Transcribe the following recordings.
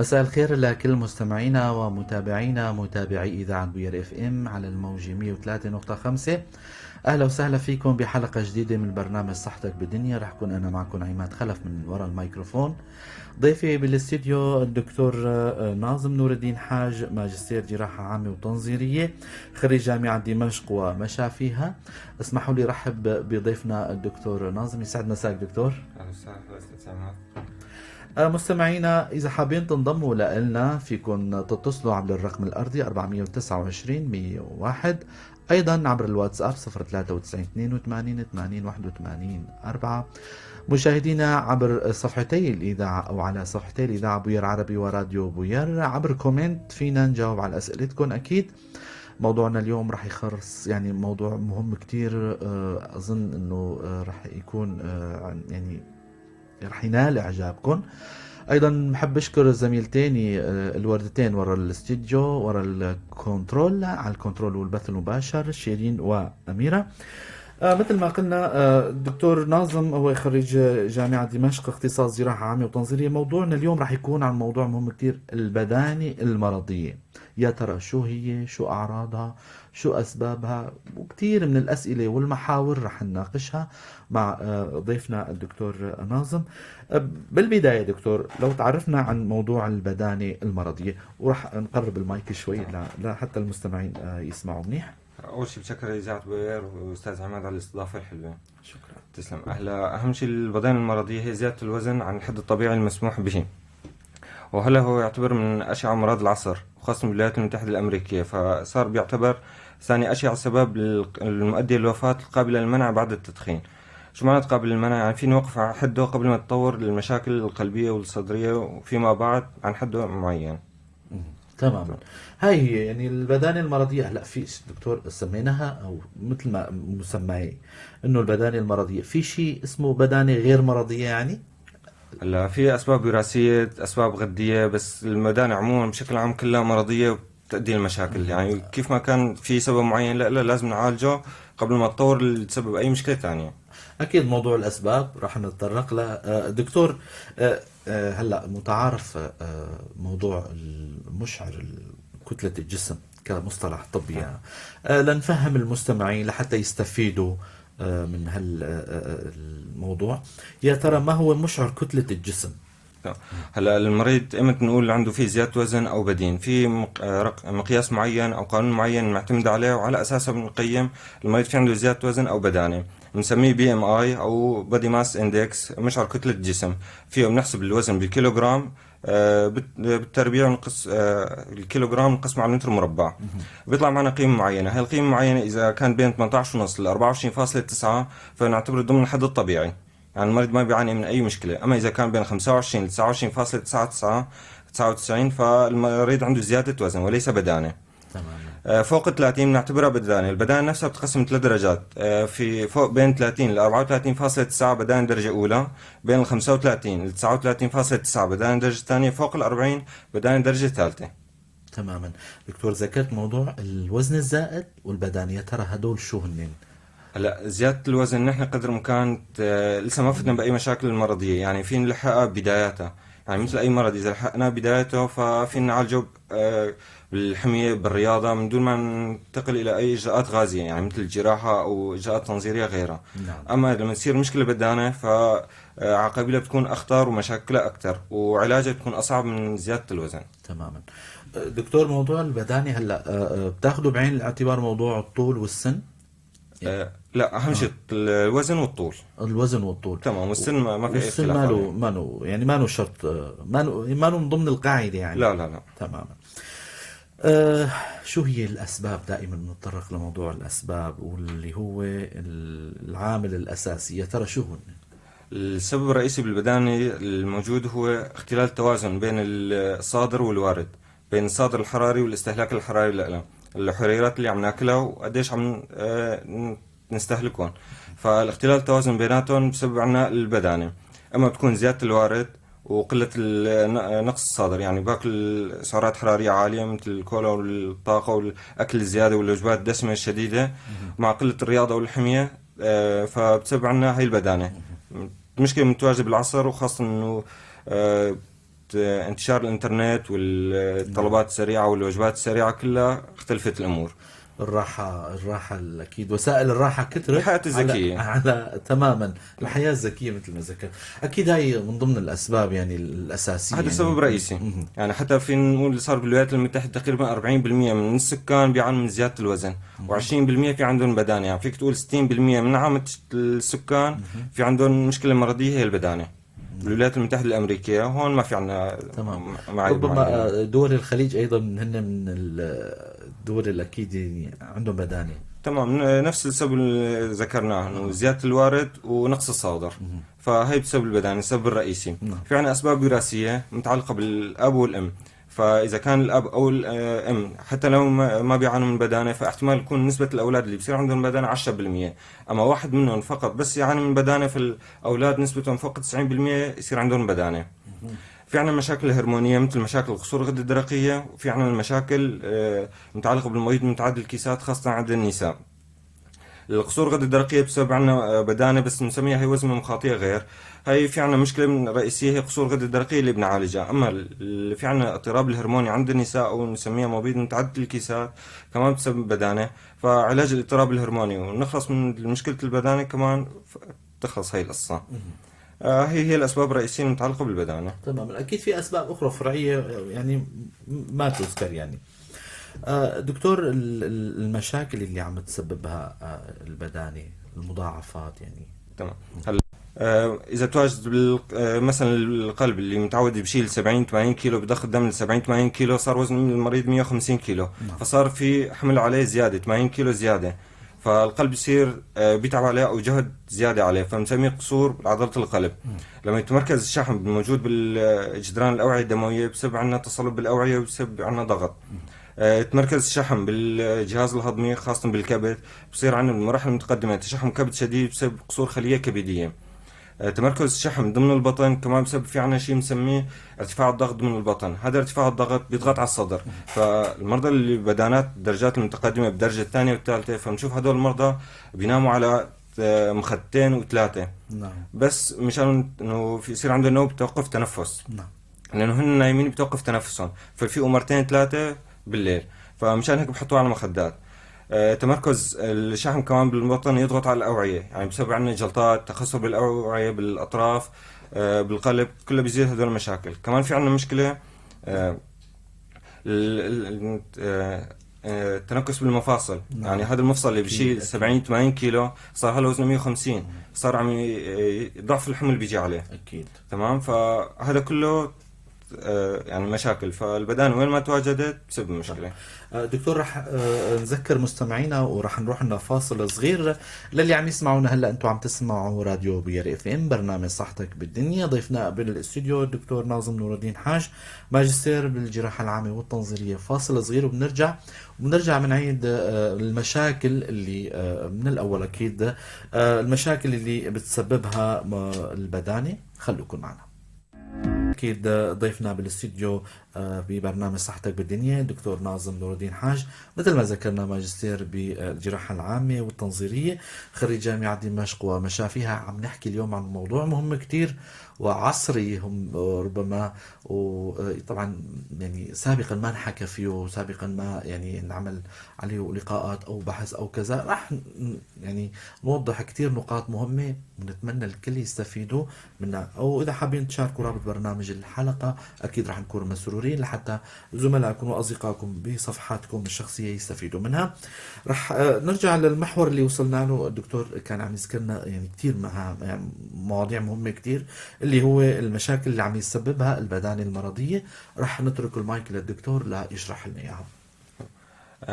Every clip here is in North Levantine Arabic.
مساء الخير لكل مستمعينا ومتابعينا متابعي إذاعة بوير FM على الموجة 103.5. أهلا وسهلا فيكم بحلقة جديدة من برنامج صحتك بالدنيا. رح كون أنا معكم عماد خلف من وراء الميكروفون. ضيفي بالاستديو الدكتور ناظم نور الدين حاج، ماجستير جراحة عامة وتنظيرية، خريج جامعة دمشق ومشافيها. اسمحوا لي رحب بضيفنا الدكتور ناظم. يسعد مساك دكتور. اهلا وسهلا استاذ عماد. مستمعينا، إذا حابين تنضموا لنا فيكم تتصلوا عبر الرقم الأرضي 429 101، أيضا عبر الواتساب 093 82 80 81 4. مشاهدينا عبر صفحتي الإذاعة أو على صفحتي الإذاعة بوير عربي وراديو بوير، عبر comment فينا نجاوب على أسئلتكم. أكيد موضوعنا اليوم رح يخص يعني موضوع مهم كتير، أظن أنه رح يكون يعني رح ينال إعجابكم. ايضا بحب اشكر زميلتيني الوردتين ورا الاستديو ورا ال control، على ال control والبث المباشر، شيرين واميره. مثل ما قلنا، الدكتور ناظم هو خريج جامعة دمشق، اختصاص جراحة عامة وتنظيرية. موضوعنا اليوم رح يكون عن موضوع مهم كتير، البدانة المرضية. يا ترى شو هي، شو أعراضها، شو أسبابها، وكتير من الأسئلة والمحاور رح نناقشها مع ضيفنا الدكتور ناظم. بالبداية دكتور، لو تعرفنا عن موضوع البدانة المرضية، ورح نقرب المايك شوي لحتى المستمعين يسمعوا منيح. اول شيء بشكر اذاعة بوير واستاذ عماد على الاستضافة الحلوه. شكرا. تسلم. هلا اهم شيء البدانة المرضية هي زيادة الوزن عن الحد الطبيعي المسموح به، وهلا هو يعتبر من اشيع امراض العصر، وخاصة بالولايات المتحدة الامريكيه، فصار بيعتبر ثاني اشيع سبب المؤدي للوفاه القابلة للمنع بعد التدخين. شو معنى قابل للمنع؟ يعني في نوقف على حده قبل ما تطور للمشاكل القلبية والصدريه وفيما بعد عن حده معين. تماما، هاي هي يعني البدانة المرضية. هلا في دكتور سميناها او مثل ما مسماي انه البدانة المرضية، في شيء اسمه بدانة غير مرضية يعني؟ هلا في اسباب وراثيه، اسباب غديه، بس البدانة عموما بشكل عام كلها مرضية وبتؤدي لمشاكل. يعني كيف ما كان في سبب معين لا لا لازم نعالجه قبل ما تطور لتسبب اي مشكلة ثانية. اكيد موضوع الاسباب راح نتطرق له. دكتور، هلا متعارف موضوع المشعر كتلة الجسم كمصطلح طبي يعني. لنفهم المستمعين لحتى يستفيدوا من هالموضوع، يا ترى ما هو مشعر كتلة الجسم؟ تمام. هلا المريض ايمتى نقول عنده في زيادة وزن او بدين؟ في مقياس معين او قانون معين نعتمد عليه، وعلى اساسه بنقيم المريض في عنده زيادة وزن او بدانه. بنسميه BMI او body mass index، مشعر كتلة الجسم. فيه بنحسب الوزن بالكيلوغرام بالتربيع، نقص الكيلوغرام نقسمه على المتر مربع، بيطلع معنا قيمة معينة. هاي القيمة المعينة إذا كان بين 18.5 ل 24.9 فنعتبره ضمن الحد الطبيعي، يعني المريض ما بيعاني من أي مشكلة. أما إذا كان بين 25 ل 29.99 99 فالمريض عنده زيادة وزن وليس بدانة. فوق ال 30 بنعتبرها بدانة. البدانة نفسها بتقسم ثلاث درجات، في فوق بين 30 ل 34.9 بدانة درجة أولى، بين ال 35 ل 39.9 بدانة درجة ثانية، فوق ال 40 بدانة درجة ثالثة. تماما. دكتور، ذكرت موضوع الوزن الزائد والبدانة، يا ترى هدول شو هن؟ هلا زيادة الوزن نحن قدر الإمكان لسه ما فتنا بأي مشاكل المرضية، يعني فينا نلحقها بداياتها، يعني مثل أي مرض إذا لحقناه بدايته ففينا نعالجه بالحمية بالرياضة من دون ما ننتقل إلى أي إجراءات غازية، يعني مثل الجراحة أو إجراءات تنظيرية غيرها. أما لما تصير مشكلة بدانة فعقابلها بتكون أخطر ومشاكلها أكثر وعلاجها بتكون أصعب من زيادة الوزن. تماما. دكتور، موضوع البدانة هلا بتاخذوا بعين الاعتبار موضوع الطول والسن؟ لا، أهم شيء الوزن والطول. الوزن والطول. تمام، والسن ما في أي والسن اختلاف عليه. ماله يعني ماله شرط، ماله من ضمن القاعدة يعني. لا لا لا. تماما. شو هي الأسباب؟ دائما نتطرق لموضوع الأسباب واللي هو العامل الأساسي، يا ترى شو هو؟ السبب الرئيسي بالبدانة الموجود هو اختلال التوازن بين الصادر والوارد، بين الصادر الحراري والاستهلاك الحراري لها، الحريرات اللي عم ناكلها وقديش عم نستهلكهم. فالاختلال التوازن بيناتهم بسبب عنا البدانة. اما بتكون زيادة الوارد وقلة نقص الصادر، يعني باكل سعرات حرارية عالية مثل الكولا والطاقة والأكل الزيادة والوجبات الدسمة الشديدة مع قلة الرياضة والحمية، فبتسبب عنا هاي البدانة. المشكلة متواجدة بالعصر، وخاصة إنه انتشار الانترنت والطلبات السريعة والوجبات السريعة كلها اختلفت الامور. الراحة، الراحة أكيد، وسائل الراحة كترت. الحياة الذكية. على تماما، الحياة الذكية مثل ما ذكرت، أكيد هاي من ضمن الأسباب يعني الأساسية. هذا يعني. سبب رئيسي. يعني حتى في نقول اللي صار بالولايات المتحدة تقريبا 40% من السكان بيعانوا من زيادة الوزن، و20% في عندهم بدانة، يعني فيك تقول 60% من عامة السكان في عندهم مشكلة مرضية هي البدانة. بالولايات المتحدة الأمريكية هون ما في عندنا. معايير ربما معينة. دول الخليج أيضا هن من الدول الأكيد يعني عندهم بدانة. تمام، نفس السبب اللي ذكرناه، انه زيادة الوارد ونقص الصادر، فهي بسبب البدانة السبب الرئيسي. في عندنا أسباب وراثية متعلقة بالأب والأم، فإذا كان الأب أو الأم حتى لو ما بيعانوا من بدانة فاحتمال يكون نسبة الأولاد اللي بيصير عندهم بدانة 10%، أما واحد منهم فقط بس يعاني من بدانة فالأولاد نسبتهم فوق 90% يصير عندهم بدانة. في عندنا مشاكل هرمونية مثل مشاكل قصور الغدة الدرقية، وفي عندنا المشاكل متعلقة بالمريض متعدد الكيسات خاصة عند النساء. القصور الغدة الدرقية بسبب عندنا بدانة بس بنسميها هي وزمة مخاطية غير، هي في عندنا مشكلة من رئيسية هي قصور الغدة الدرقية اللي بنعالجها. أما اللي في عندنا اضطراب الهرموني عند النساء أو نسميها مبيض متعدد الكيسات كمان بسبب بدانة، فعلاج الاضطراب الهرموني ونخلص من مشكلة البدانة كمان تخلص هي القصة. هي الأسباب الرئيسية المتعلقة بالبدانة. تمام، أكيد في أسباب أخرى فرعية يعني ما تذكر يعني. دكتور، المشاكل اللي عم تسببها البدانة، المضاعفات يعني. تمام. هلا إذا تواجد مثلا القلب اللي متعود بشيل 70-80 كيلو بضخ الدم ل 70-80 كيلو، صار وزن المريض 150 كيلو. فصار في حمل عليه زيادة 80 كيلو زيادة، فالقلب بصير بيتعب عليه أو جهد زيادة عليه، فبنسميه قصور بعضلة القلب. لما يتمركز الشحم الموجود بالجدران الأوعية الدموية بسبب عندنا تصلب بالأوعية وبسبب عندنا ضغط. تمركز الشحم بالجهاز الهضمي خاصة بالكبد، بصير عندنا بالمراحل المتقدمة تشحم كبد شديد بسبب قصور خلية كبدية. تمركز الشحم ضمن البطن كمان بسبب في عنا شيء بنسميه ارتفاع الضغط ضمن البطن، هذا ارتفاع الضغط بيضغط على الصدر، فالمرضى اللي بدانات الدرجات المتقدمة بالدرجة الثانية والثالثة فبنشوف هدول المرضى بيناموا على مخدتين وثلاثة. بس مشان انه في يصير عندهم نوبة توقف تنفس. لانه هن نايمين بتوقف تنفسهم، فبفيقوا مرتين ثلاثة بالليل، فمشان هيك بحطوه على مخدات. تمركز الشحم كمان بالبطن يضغط على الأوعية، يعني بسبب عندنا جلطات، تخصب بالأوعية بالأطراف، بالقلب، كله بيزيد هدول المشاكل. كمان في عندنا مشكلة، التنكس بالمفاصل. يعني هذا المفصل اللي بيشيل 70-80 كيلو صار هلا وزنه 150، صار عم ضعف الحمل بيجي عليه. تمام، فهذا كله مشاكل، فالبدانة وين ما تواجدت بسبب مشكلة. دكتور، رح نذكر مستمعينا ورح نروح لنا فاصل صغير. للي عم يسمعونا هلا، انتم عم تسمعوا راديو بيار اف ام، برنامج صحتك بالدنيا. ضيفنا بالاستوديو الدكتور ناظم نور الدين حاج، ماجستير بالجراحة العامة والتنظيرية. فاصل صغير وبنرجع بنعيد المشاكل اللي من الأول أكيد، المشاكل اللي بتسببها البدانة. خلوكم معنا. أكيد ضيفنا بالاستوديو، ببرنامج صحتك بالدنيا دكتور ناظم نور الدين حاج، مثل ما ذكرنا ماجستير بالجراحة العامة والتنظيرية، خريج جامعة دمشق ومشافيها. عم نحكي اليوم عن موضوع مهم كتير وعصري، هم ربما وطبعا سابقا ما نحكى فيه، سابقا ما نعمل عليه لقاءات أو بحث أو كذا. راح نوضح كتير نقاط مهمة ونتمنى الكل يستفيدوا منها، أو إذا حابين تشاركوا رابط برنامج الحلقة أكيد راح نكون مسرورين لحتى زملائكم وأصدقائكم بصفحاتكم الشخصية يستفيدوا منها. راح نرجع للمحور اللي وصلنا له. الدكتور كان عم يذكرنا كتير مع مواضيع مهمة كتير اللي هو المشاكل اللي عم يسببها البدانة المرضية. راح نترك المايك للدكتور ليشرح لنا إياها.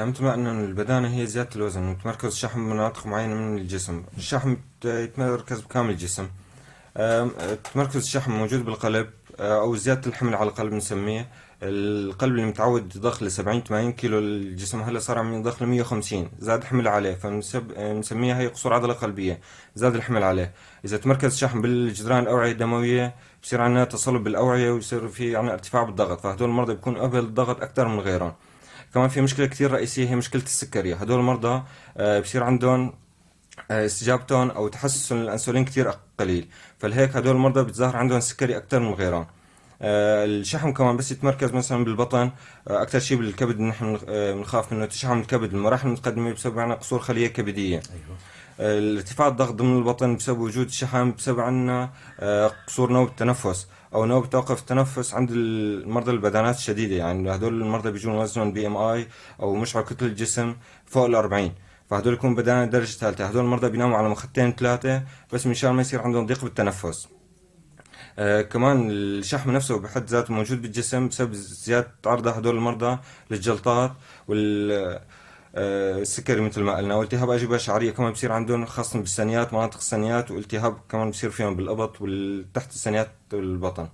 مثل ما قلنا البدانة هي زيادة الوزن وتمركز الشحم بمناطق معينة من الجسم. الشحم يتمركز بكامل الجسم. تمركز الشحم موجود بالقلب، أو زيادة الحمل على القلب بنسميه. القلب اللي متعود يضخ ل 70-80 كيلو الجسم هلا صار عم يضخ ل 150، زاد حمل عليه، فبنسميها هي قصور عضلة قلبية، زاد الحمل عليه. إذا تمركز الشحم بالجدران الأوعية الدموية بصير عندنا تصلب بالأوعية ويصير في عندنا ارتفاع بالضغط، فهدول المرضى بيكونوا قبل الضغط أكثر من غيرهم. كمان في مشكلة كثير رئيسية هي مشكلة السكرية. هدول المرضى، بصير عندهم، استجابتهم أو تحسس الأنسولين كثير قليل، فلهيك هدول المرضى بتظاهر عندهم سكري أكثر من غيرهم. الشحم كمان بس يتمركز مثلا بالبطن، اكثر شيء بالكبد نحن بنخاف منه تشحم الكبد المراحل المتقدمة بسبب عنا قصور خليه كبديه. ارتفاع الضغط ضمن البطن بسبب وجود الشحم، بسبب عنا قصور نوبة التنفس او نوبة توقف التنفس عند المرضى البدانات الشديده. يعني هدول المرضى بيجون وزنهم BMI او مشعر كتلة الجسم فوق ال 40، فهدول يكون بدانة درجة ثالثة. هدول المرضى بيناموا على مخدتين ثلاثة بس مشان ما يصير عندهم ضيق بالتنفس. كمان الشحم نفسه بحد ذاته موجود بالجسم بسبب زيادة عرض هدول المرضى للجلطات وال السكري مثل ما قلنا، والتهاب أجوبة شعرية كمان بصير عندهم خاصة بالثنيات، مناطق الثنيات، والتهاب كمان بصير فيهم بالإبط والتحت الثنيات والبطن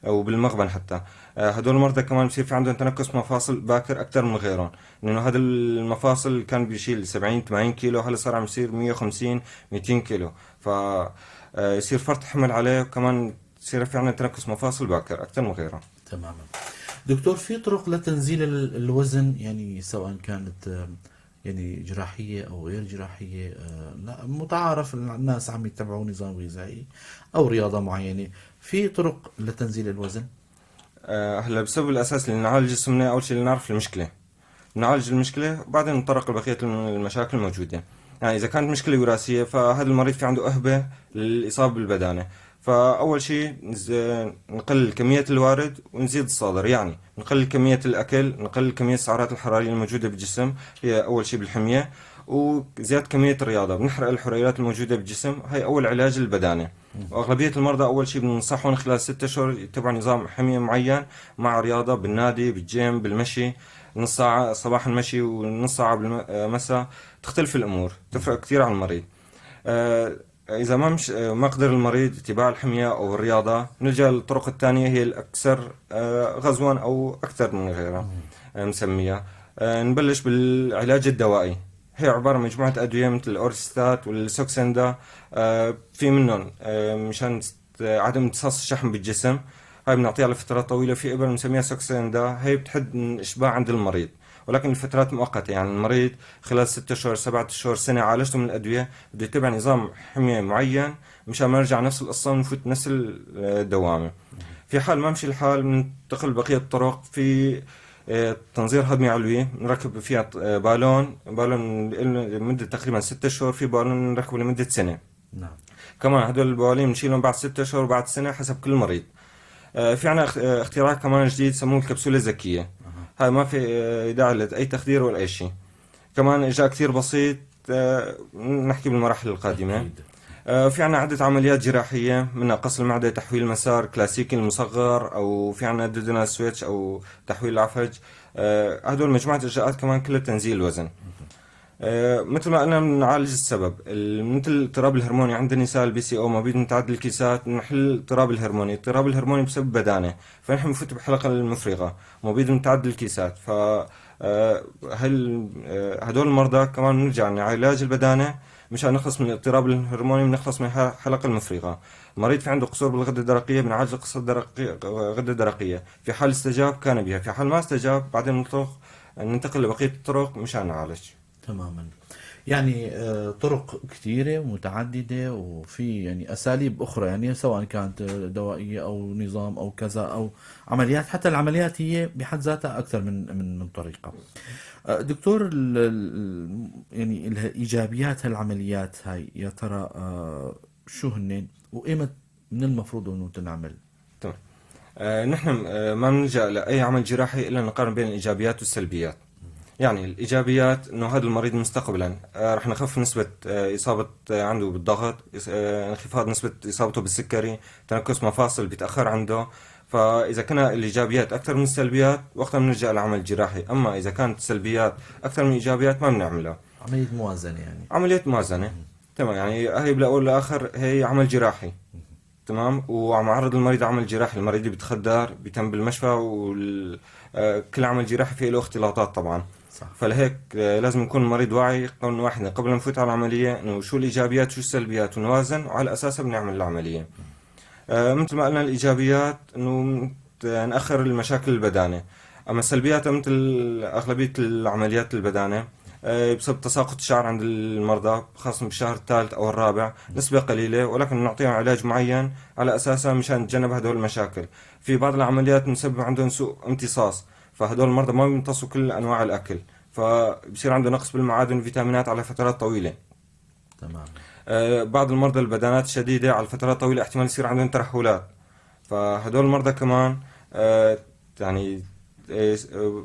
أو بالمغبن حتى. هدول المرضى كمان بصير في عندهم تنكس مفاصل باكر أكثر من غيرهم، لأنه هذا المفاصل كان بيشيل 70 80 كيلو، هلا صار عم يصير 150 200 كيلو، ف يصير فرط حمل عليه، وكمان يصير في عندنا تنكس مفاصل باكر أكثر من غيرهم. تماما. دكتور، في طرق لتنزيل الوزن، يعني سواء كانت يعني جراحية أو غير جراحية؟ لا متعارف الناس عم يتبعوا نظام غذائي أو رياضة معينة، في طرق لتنزيل الوزن؟ هلا بسبب الأساس اللي نعالج السمنة، أول شيء نعرف المشكلة، نعالج المشكلة وبعدين نتطرق لبقية المشاكل الموجودة. يعني إذا كانت مشكلة وراثية فهذا المريض في عنده أهبة للإصابة بالبدانة، فأول شيء نقلل كمية الوارد ونزيد الصادر، يعني نقلل كمية الأكل، نقلل كمية السعرات الحرارية الموجودة بالجسم، هي أول شيء بالحمية، وزيادة كمية الرياضة، بنحرق الحريات الموجودة بالجسم. هي أول علاج للبدانة. وأغلبية المرضى أول شيء بننصحهم خلال 6 أشهر يتبعوا نظام حمية معين مع رياضة بالنادي، بالجيم، بالمشي، نص ساعة صباح المشي ونص ساعة بالمساء. تختلف الأمور، تفرق كثير عن المريض. إذا ما قدر المريض اتباع الحمية أو الرياضة، نلجأ للطرق الثانية هي الأكثر غزوا أو أكثر من غيرها مسميها. نبلش بالعلاج الدوائي، هي عبارة عن مجموعة أدوية مثل الأورستات والسوكسندا، في منهم مشان عدم امتصاص الشحم بالجسم، هاي بنعطيها لفترات طويلة. في إبر بنسميها سوكسندا، هي بتحد من إشباع عند المريض ولكن لفترات مؤقتة، يعني المريض خلال 6 أشهر 7 أشهر سنة عالجته من الأدوية، بده يتبع نظام حمية معين مشان ما نرجع نفس القصة ونفوت نفس الدوامة. في حال ما مشي الحال بننتقل لبقية الطرق. في تنظير هضمي علوي نركب فيها بالون لمدة تقريبا 6 أشهر، في بالون نركبه لمدة سنة. كمان هدول البوالين بنشيلهم بعد 6 أشهر وبعد سنة حسب كل مريض. في عنا اختراع كمان جديد سموه الكبسولة الذكية. هاي ما في داعي لأي تخدير ولا أي شيء. كمان إجراء كثير بسيط، نحكي بالمراحل القادمة. في عنا عدة عمليات جراحية، منها قص المعدة، تحويل المسار كلاسيكي المصغر، أو في عنا duodenal switch أو تحويل العفج. هدول مجموعة إجراءات كمان كلها تنزيل الوزن. مثل ما قلنا بنعالج السبب، مثل الاضطراب الهرموني عند النساء، ال PCO، مبيض متعدد الكيسات، نحل الاضطراب الهرموني. الاضطراب الهرموني بسبب بدانة، فنحن بنفوت بحلقة المفرغة، مبيض متعدد الكيسات. ف هدول المرضى كمان بنرجع لعلاج البدانة مشان نخلص من الاضطراب الهرموني ونخلص من الحلقة المفرغة. المريض في عنده قصور بالغدة الدرقية، بنعالج القصور الغدة الدرقية. في حال استجاب كان بها، في حال ما استجاب بعدين ننتقل لبقية الطرق مشان نعالج. تماما. طرق كثيرة ومتعددة، وفي أساليب أخرى، سواء كانت دوائية أو نظام أو كذا أو عمليات، حتى العمليات هي بحد ذاتها أكثر من طريقة. دكتور، إيجابيات هالعمليات هاي يا ترى شو هن، وإيمت من المفروض إنه تنعمل؟ تمام. نحن ما بنلجأ لأي عمل جراحي إلا نقارن بين الإيجابيات والسلبيات. الإيجابيات إنه هذا المريض مستقبلا، رح نخف نسبة، إصابة، عنده بالضغط، انخفاض نسبة إصابته بالسكري، تنكس مفاصل بيتأخر عنده. فإذا كنا الإيجابيات أكثر من السلبيات وقتها بنلجأ لعمل جراحي، أما إذا كانت السلبيات أكثر من الإيجابيات ما بنعملها. عملية موازنة يعني. عملية موازنة. تمام، هي بالأول والآخر هي عمل جراحي. تمام، وعم عرض المريض عمل جراحي، المريض بيتخدر، بيتم بالمشفى، كل عمل جراحي فيه له اختلاطات طبعا. فلهيك لازم يكون المريض واعي قبل واحد قبل ما نفوت على العملية إنه شو الإيجابيات شو السلبيات ونوازن، وعلى أساسها بنعمل العملية. مثل ما قلنا الإيجابيات إنه نأخر المشاكل البدانة، أما السلبيات مثل أغلبية العمليات البدانة بسبب تساقط الشعر عند المرضى خاصة بالشهر الثالث أو الرابع، نسبة قليلة، ولكن نعطيهم علاج معين على أساسها مشان نتجنب هدول المشاكل. في بعض العمليات بنسبب عندهم سوء امتصاص، فهدول المرضى ما بيمتصوا كل أنواع الأكل، فبصير عنده نقص بالمعادن والفيتامينات على فترات طويلة. تمام. بعض المرضى البدانات الشديدة على فترات طويلة احتمال يصير عندهم ترهلات، فهدول المرضى كمان يعني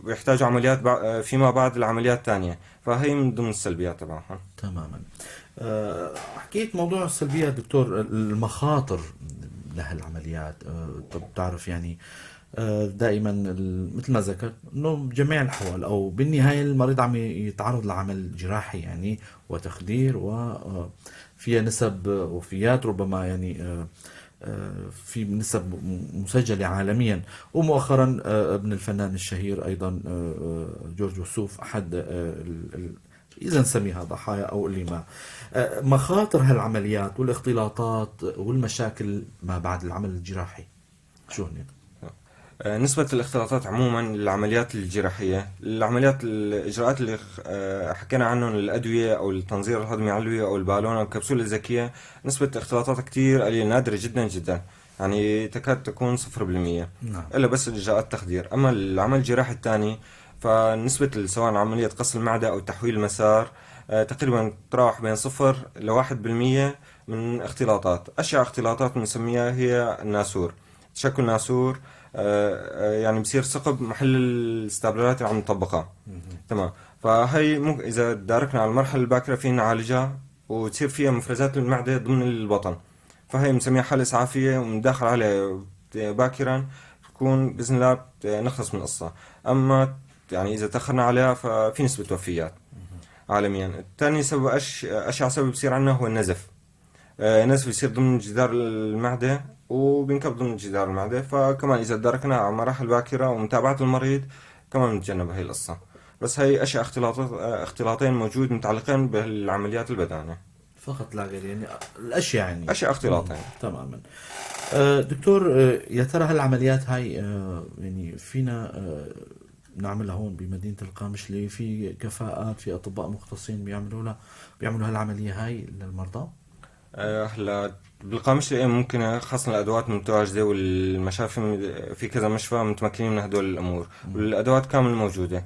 بيحتاجوا عمليات فيما بعد العمليات الثانية، فهي من ضمن السلبيات تبعهم. تماما. حكيت موضوع السلبيات دكتور، المخاطر لهالعمليات، طب بتعرف يعني دائما مثل ما ذكرت انه بجميع الاحوال او بالنهاية المريض عم يتعرض لعمل جراحي يعني وتخدير وفيها نسب وفيات ربما يعني في نسب مسجلة عالميا. ومؤخرا ابن الفنان الشهير أيضا جورج وسوف أحد إذا نسميها ضحايا أو اللي ما مخاطر هالعمليات والاختلاطات والمشاكل ما بعد العمل الجراحي شو هن؟ نسبة الاختلاطات عموما للعمليات الجراحية، العمليات الإجراءات اللي حكينا عنهم، الأدوية أو التنظير الهضمي العلوي أو البالون أو الكبسولة الذكية، نسبة الاختلاطات كتير قليلة، نادرة جدا جدا، يعني تكاد تكون 0%. نعم. إلا بس إجراءات التخدير. أما العمل الجراحي الثاني فنسبة سواء عملية قص المعدة أو تحويل المسار تقريبا تراوح بين 0 ل 1% من اختلاطات. أشيع اختلاطات بنسميها هي الناسور، تشكل ناسور، يعني بصير ثقب محل الستابلرات اللي عم نطبقها. تمام. فهي ممكن إذا تداركنا على المرحلة الباكرة فينا نعالجها وتصير فيها مفرزات المعدة ضمن البطن، فهي بنسميها حالة إسعافية ومندخل عليها باكرا، بتكون بإذن الله نخلص من القصة. أما يعني إذا تأخرنا عليها ففي نسبة وفيات عالميا. الثاني سبب أشيع سبب بصير عندنا هو النزف. النزف بيصير ضمن جدار المعدة وبينكب ضمن جدار المعدة، فكمان إذا تداركنا على مراحل باكرة ومتابعة المريض كمان بنتجنب هاي القصة. بس هي أشياء اختلاطين موجود متعلقين بالعمليات البدانة فقط لا غير، يعني الأشياء يعني أشياء اختلاطين. تماما. دكتور، يا ترى هالعمليات هاي يعني فينا نعملها هون بمدينة القامشلي؟ في كفاءات، في أطباء مختصين بيعملوا هالعملية هاي للمرضى؟ هلا بالقامشلي إيه ممكن، خاصة الأدوات متواجدة والمشافي في كذا مشفى متمكنين من هدول الأمور، والأدوات كامل موجودة.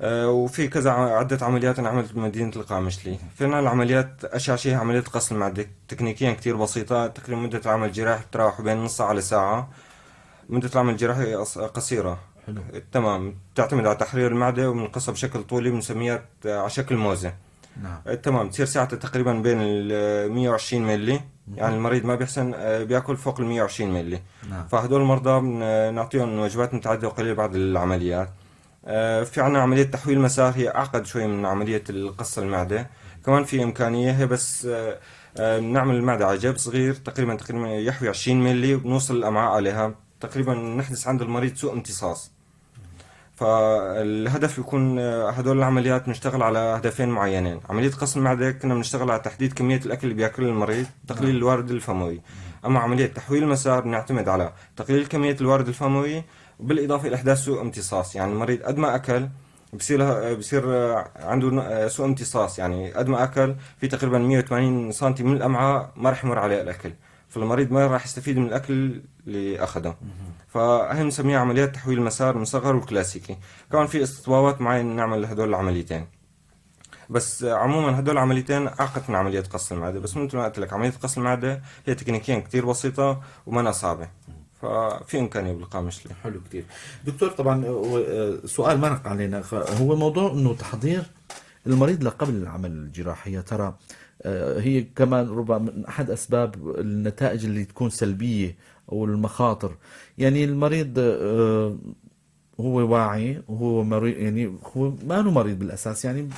وفي كذا عدة عمليات انعملت بمدينة القامشلي. فينا العمليات أشيع شيء عملية قص المعدة، تكنيكيا كتير بسيطة، تقريبا مدة العمل الجراحي بتراوح بين نص ساعة لساعة. مدة العمل الجراحي قصيرة. حلو. تمام. تعتمد على تحرير المعدة وبنقصها بشكل طولي، بنسميها على شكل موزة. نعم. تمام. تصير ساعتها تقريبا بين ال 120 ملي، يعني المريض ما بيحسن، بياكل فوق ال 120 ملي. نعم. فهدول المرضى نعطيهم وجبات متعددة وقليلة بعد العمليات. في عنا عملية تحويل مسار، هي أعقد شوي من عملية القص المعدة، كمان في إمكانية هي، بس بنعمل المعدة على جيب صغير تقريبا يحوي 20 ملي، وبنوصل الأمعاء عليها، تقريبا نحدث عند المريض سوء امتصاص. فالهدف يكون هدول العمليات نشتغل على هدفين معينين. عملية قص المعدة كنا بنشتغل على تحديد كمية الأكل اللي بياكله المريض، تقليل الوارد الفموي. أما عملية تحويل المسار بنعتمد على تقليل كمية الوارد الفموي بالإضافة إلى إحداث سوء امتصاص. يعني المريض قد ما أكل بصير عنده سوء امتصاص، يعني قد ما أكل في تقريبا 180 سنتي من الأمعاء ما رح يمر عليه الأكل، فالمريض ما راح يستفيد من الأكل اللي أخده. فهي بنسميها عمليات تحويل المسار المصغر والكلاسيكي. كمان في استطبابات معينة نعمل هدول العمليتين، بس عموما هدول العمليتين أعقد من عملية قص المعدة. بس مثل ما قلت لك عملية قص المعدة هي تكنيكيا كتير بسيطة وما صعبة، ففي إمكانية بالقامشلي. حلو كتير دكتور. طبعا سؤال مرق علينا، هو موضوع إنه تحضير المريض لقبل العمل الجراحي، يا ترى هي كمان ربما من أحد أسباب النتائج اللي تكون سلبية أو المخاطر. يعني المريض هو واعي وهو مريض، يعني هو ما هو مريض بالأساس، يعني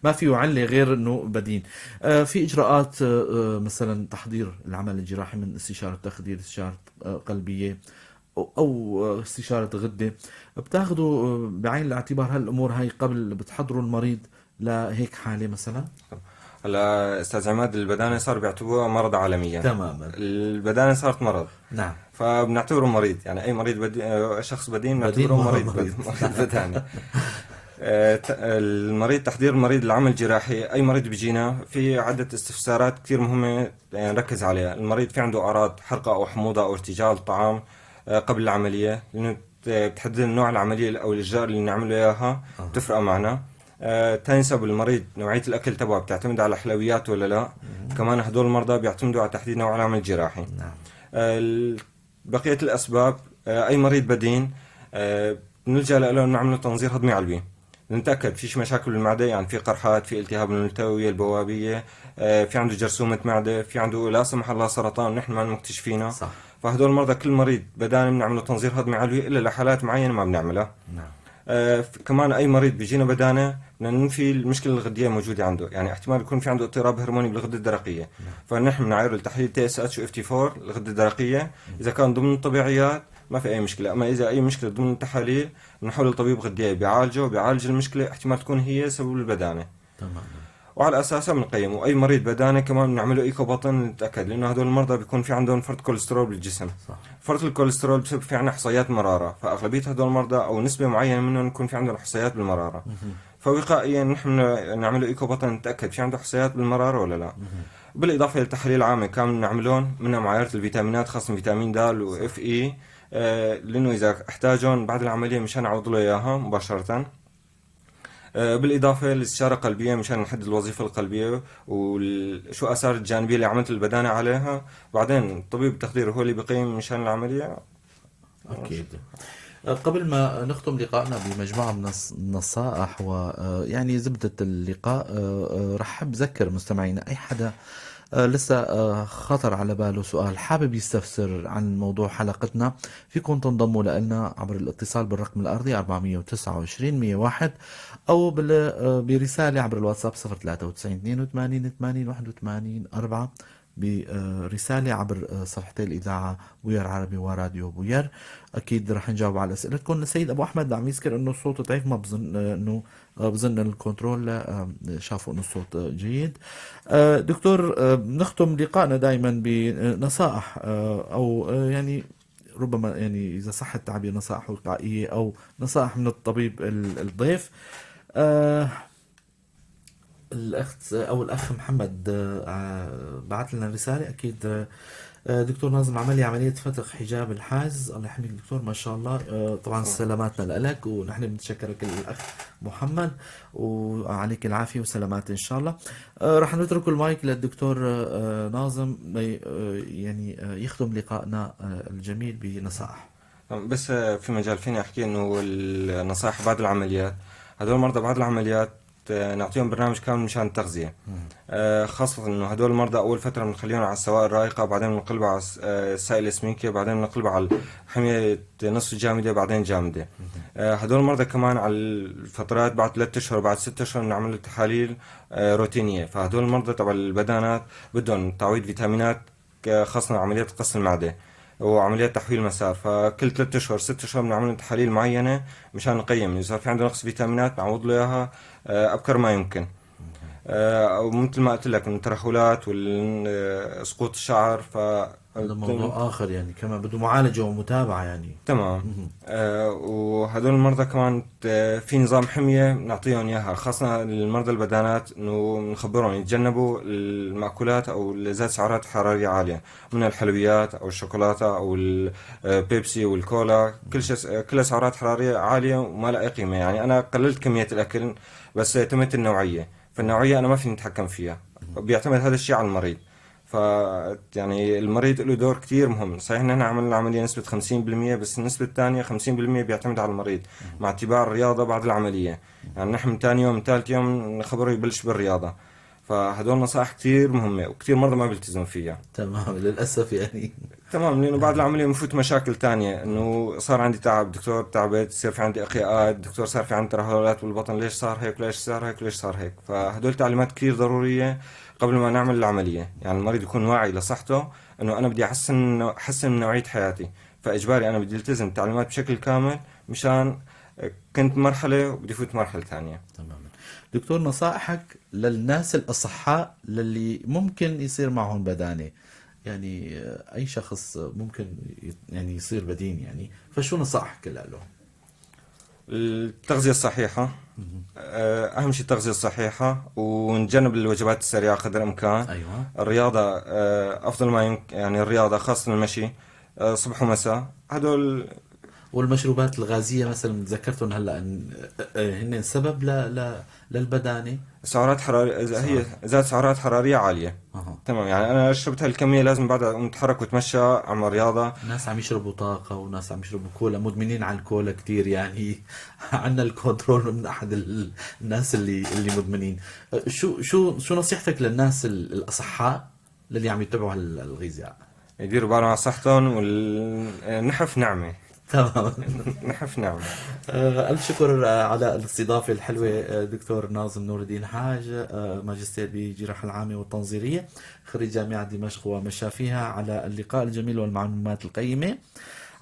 ما فيه علة غير إنه بدين. في إجراءات، مثلا تحضير العمل الجراحي من استشارة تخدير، استشارة قلبية أو استشارة غدة، بتاخذوا بعين الاعتبار هالأمور هاي قبل بتحضروا المريض لهيك حالة مثلا؟ هلا أستاذ عماد، البدانة صار بيعتبروها مرض عالميا. تماما. البدانة صارت مرض. نعم. فبنعتبره مريض، يعني أي مريض شخص بدين بدين بنعتبره مرض مريض مريض. مريض بدانة. المريض، تحضير المريض للعمل الجراحي. أي مريض بيجينا في عدة استفسارات كثير مهمة نركز عليها. المريض في عنده أعراض حرقة أو حموضة أو ارتجاع الطعام قبل العملية، لأنه بتحدد نوع العملية أو الإجراء اللي نعمله إياها، بتفرق معنا. ثاني سبب، المريض نوعية الأكل تبعه بتعتمد على الحلويات ولا لا. كمان هدول المرضى بيعتمدوا على تحديد نوع العمل الجراحي. بقية الأسباب، أي مريض بدين، بنلجأ له نعمل تنظير هضمي علوي، نتأكد فيش مشاكل بالمعدة، يعني في قرحات، في التهاب الملتوية البوابية، في عنده جرثومة معدة، في عنده لا سمح الله سرطان نحن ما مكتشفينه. فهدول المرضى كل مريض بدان بنعمله تنظير هضمي علوي، إلا لحالات معينة ما بنعملها. كمان أي مريض بيجينا بدانة بدنا ننفي المشكلة الغدية الموجودة عنده، يعني احتمال يكون في عنده اضطراب هرموني بالغدة الدرقية. فنحن بنعايره التحليل TSH و FT4 الغدة الدرقية، إذا كان ضمن الطبيعيات ما في أي مشكلة، أما إذا أي مشكلة ضمن التحاليل بنحول لطبيب غدية بيعالجه، بيعالج المشكلة، احتمال تكون هي سبب البدانة. وعلى أساسها بنقيمه. وأي مريض بدانة كمان بنعمله إيكو بطن نتأكد، لأنه هدول المرضى بيكون في عندهم فرط كوليسترول بالجسم. فرط الكوليسترول بسبب في عندنا حصيات مرارة، فأغلبية هدول المرضى أو نسبة معينة منهم يكون في عندهم حصيات بالمرارة. فوقائيا نحن نعمله إيكو بطن نتأكد في عنده حصيات بالمرارة ولا لا. بالإضافة للتحاليل العامة كمان بنعملهم، منها معايرة الفيتامينات خاصة فيتامين د و اف اي، لأنه إذا احتاجهم بعد العملية مشان نعوض له إياها مباشرة. بالإضافة للاستشارة القلبية مشان نحدد الوظيفة القلبية وشو آثار الجانبية اللي عملت البدانة عليها. بعدين طبيب التخدير هو اللي بيقيم مشان العملية. أكيد. قبل ما نختم لقائنا بمجموعة من النصائح يعني زبدة اللقاء، رح أحب ذكر مستمعينا أي حدا لسه خطر على باله سؤال حابب يستفسر عن موضوع حلقتنا، فيكم تنضموا لنا عبر الاتصال بالرقم الأرضي 429 101 أو برسالة عبر الواتساب 0 93 82 80 81 4، برسالة عبر صفحتي الإذاعة بوير عربي وراديو بوير. أكيد رح نجاوب على أسئلتكم. السيد أبو أحمد عم يذكر إنه الصوت ضعيف، ما بظن، إنه، بظن الكنترول، شافوا إنه الصوت جيد. دكتور، نختم لقائنا دائما بنصائح، أو، يعني ربما إذا صح التعبير نصائح وقائية أو نصائح من الطبيب الضيف. الأخت أو الأخ محمد، بعت لنا رسالة. أكيد، دكتور ناظم عمل لي عملية فتق حجاب الحاجز، الله يحميك دكتور ما شاء الله. طبعا سلاماتنا لك، ونحن بنتشكرك الأخ محمد، وعليك العافية وسلامات إن شاء الله. رح نترك المايك للدكتور ناظم يختم لقائنا الجميل بنصائح. بس في مجال فيني أحكي إنه النصائح بعد العمليات، هدول المرضى بعد العمليات نعطيهم برنامج كامل مشان التغذية. خاصة إنه هدول المرضى أول فترة بنخليهم على السوائل الرائقة، بعدين بنقلبها على السائل السميكة، بعدين بنقلبها على حمية نصف جامدة، بعدين جامدة. هدول المرضى كمان على الفترات بعد 3 أشهر، بعد 6 أشهر بنعمل تحاليل روتينية. فهدول المرضى تبع البدانات بدهم تعويض فيتامينات، خاصة عمليات قص المعدة وعمليات تحويل مسار. فكل 3 أشهر 6 أشهر بنعمل تحاليل معينة مشان نقيم إذا صار في عنده نقص فيتامينات نعوض له إياها، أبكر ما يمكن. أو مثل ما قلت لك الترهلات وسقوط الشعر، ف هذا موضوع آخر كمان بده معالجة ومتابعة. وهدول المرضى كمان في نظام حمية بنعطيهم إياها، خاصة المرضى البدانات، إنه بنخبرهم يتجنبوا المأكولات أو اللي ذات سعرات حرارية عالية، من الحلويات أو الشوكولاتة أو البيبسي والكولا، كل شيء كلها سعرات حرارية عالية وما لها أي قيمة. أنا قللت كمية الأكل بس اعتمدت النوعية، فالنوعية أنا ما فيني أتحكم فيها، بيعتمد هذا الشيء على المريض. ف المريض له دور كتير مهم. صحيح نحن عملنا العملية نسبة 50%، بس النسبة الثانية 50% بيعتمد على المريض مع اتباع الرياضة بعد العملية. نحن من ثاني يوم ثالث يوم نخبره يبلش بالرياضة. فهدول نصائح كتير مهمة وكتير مرضى ما بيلتزموا فيها. تمام، للأسف. تمام، لأنه بعد العملية بنفوت مشاكل تانية، إنه صار عندي تعب دكتور، تعبت، صار في عندي إقياءات دكتور، صار في عندي ترهلات بالبطن، ليش صار هيك، ليش صار هيك، ليش صار هيك. فهدول تعليمات كتير ضرورية قبل ما نعمل العملية. المريض يكون واعي لصحته، إنه أنا بدي أحسن من نوعية حياتي، فإجباري أنا بدي التزم التعليمات بشكل كامل مشان كنت مرحلة وبدي فوت مرحلة ثانية. تماما. دكتور، نصائحك للناس الأصحاء للي ممكن يصير معهم بدانة، أي شخص ممكن يصير بدين، فشو نصائحك له؟ التغذية الصحيحة، أهم شيء التغذية الصحيحة، ونتجنب الوجبات السريعة قدر الإمكان. الرياضة، أفضل ما يمكن، يعني الرياضة خاصة المشي، صبح ومساء هدول. والمشروبات الغازية مثلا ذكرتهم هلا هن سبب للبدانة؟ سعرات حرارية، إذا هي ذات سعرات حرارية عالية. تمام، يعني أنا شربت هالكمية لازم بعدها أقوم أتحرك وأتمشى، أعمل رياضة. ناس عم يشربوا طاقة وناس عم يشربوا كولا، مدمنين على الكولا كتير، يعني عندنا الكنترول من أحد الناس اللي مدمنين. شو نصيحتك للناس الأصحاء للي عم يتبعوا هالغذاء؟ يديروا بالهم على صحتهم، والنحف نعمة. نحف نعمة. ألف شكر على الاستضافة الحلوة، دكتور ناظم نور الدين حاج، ماجستير بجراحة العامة والتنظيرية، خريج جامعة دمشق ومشافيها، على اللقاء الجميل والمعلومات القيمة.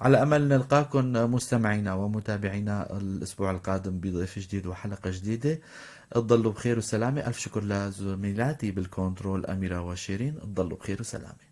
على أمل نلقاكم مستمعينا ومتابعينا الأسبوع القادم بضيف جديد وحلقة جديدة. تضلوا بخير وسلامة. ألف شكر لزميلاتي بالكنترول أميرة وشيرين. تضلوا بخير وسلامة.